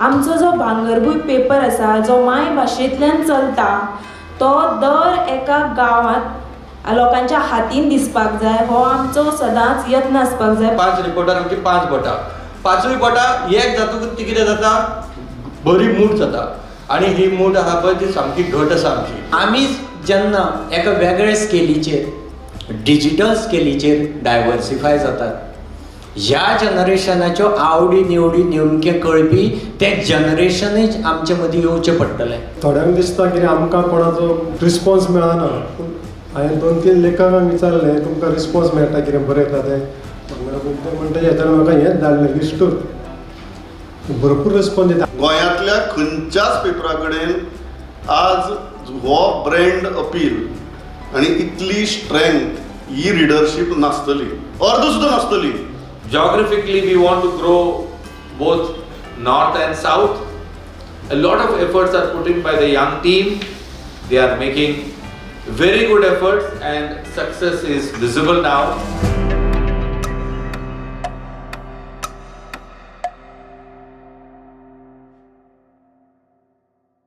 आमचो जो भांगरभूंय पेपर आसा, जो मायभाशेंतल्यान चलता, तो दर एका गांवांत लोकांच्या हातीन दिसपाक जाय, हो आमचो सदांच यत्न आसपाक जाय. पांच रिपोर्टर, आमची पांच बोटां, पांचूय बोटां एक जातकूच ती कितें जाता, बरी मूठ जाता आनी ही मूठ आहा पळय, ती सामकी घट आसा आमची. आमी जेन्ना एका वेगळे स्केलीचेर, डिजिटल स्केलीचेर डायवर्सिफाय जातात, ह्या जनरेशनाच्यो आवडी निवडी नेमके कळपी ते जनरेशनूच आमचे मदीं येवचें पडटलें. थोड्यांक दिसता कितें, आमकां कोणाचो रिस्पॉन्स मेळना. पूण हांवें दोन तीन लेखकांक विचारलें, तुमकां रिस्पॉन्स मेळटा, कितें बरयता तें? ते म्हणटा, येतना म्हाका हेंच धाडलें लिस्टूच. भरपूर रिस्पॉन्स दिता. गोंयांतल्या खंयच्याच पेपरा कडेन आज हो ब्रँड अपील आनी इतली स्ट्रेंथ ही रिडरशीप नासतली, अर्द सुद्दां नासतली. Geographically, we want to grow both north and south. A lot of efforts are put in by the young team. They are making very good efforts and success is visible now.